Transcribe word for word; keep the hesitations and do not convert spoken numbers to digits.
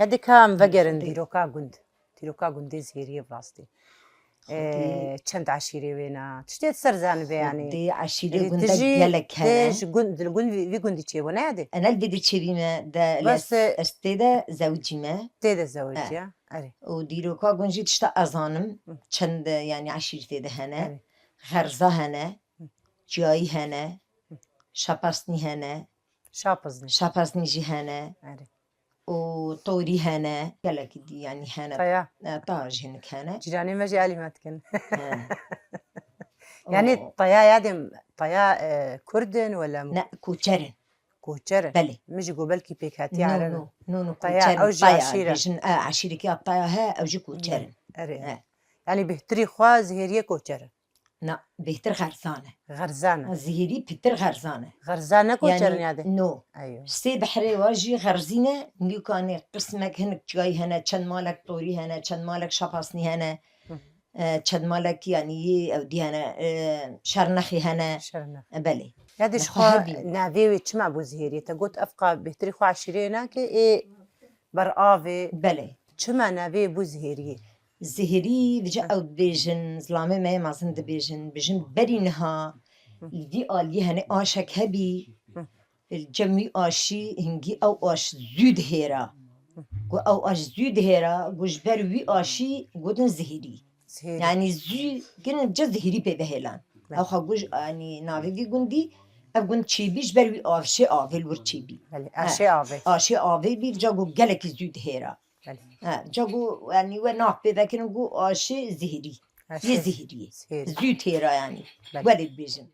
Hadi ka em vegerin dîroka gund. Dîroka gundê Zihêriyê bi rastî. Ee, çend eşîrê wê ne? Tiştê di ser zanibê yanî. Xwedê eşîrê Ee, gunda tijî gelek tê hene. Ji gund, li gund vî, vî gundî çêbû, ne yadê? Ene li vê de çêbîme de Bes, lez e, ez tê de zewicîme. Tê de zewiciya, erê. Û dîroka gund jî tişta ez zanim. Hı. Çend, yanî eşîr tê de hene. Erê. Xerza hene. Hı. Çiyayî hene. Hı. Şapasnî hene. Şapiznî. Şapaznî jî hene. Erê. Û torî hene. Gelekî dî yanî hene. Taya. E, ta jî hinek hene. Cîranê me jî alî me dikin. He. Yanî O. Taya yadê, taya, e, Kurd in wela Ne, koçer in. Koçer in. Belê. Min jî got belkî pêk hatiye No, Ereb in. No, no, no, Taya, koçer in. Ew jî Taya, eşîr e. Bêjin, e, eşîrekî a Taya he, ew jî koçer in. Erê. He. Yanî bêhtirî xwe Zihêriyê koçer in. Na, bêhtir xerzan e. Xerzan e. Zihêrî pêtir xerzan e. Xerzan ne koçer in Yanî, yadê? No. Eyo. Sê behrê wa jî xerzîne, nîkanê qismek hinek çiyayî hene, çend malek torî hene, çend malek şapasnî hene, Hı. e, çend malek yanî yê ew dî hene, e, şernexî hene. Şernex. E, belê. Yadê ji Nexwe xwe hebî. Navê wê çima bû Zihêriyê? Te got ev qa bêhtirî xwe eşîrê nake, ê ber avê. Belê. Çima navê bû Zihêriyê? Zihêrî, vêca ew dibêjin, zilamê me yê mezin dibêjin, dibêjin berî niha Hı. li vî aliyê henê aşek hebî, Hı. li cem wî aşî hingî ew aş zû dihêra. Got ew aş zû dihêra, got ji ber wî aşî gotin Zihêrî. Zihêrî. Yanî zû, gin ce Zihêrî pê bihêlan. Belê. Ew xwe got, yanî navê vî gundî, ev gund çêbî ji ber wî aşê avê li wir çêbî. Belê, He. aşê avê. Aşê avê bî, ca got gelekî zû dihêra. Belê. He, ca got, yanî we nav pê vekirin, got aşê Zihêrî. Aşê Yê Zihêriyê. Zihêrî. Zû têra yanî. Belê. Welê dibêjin.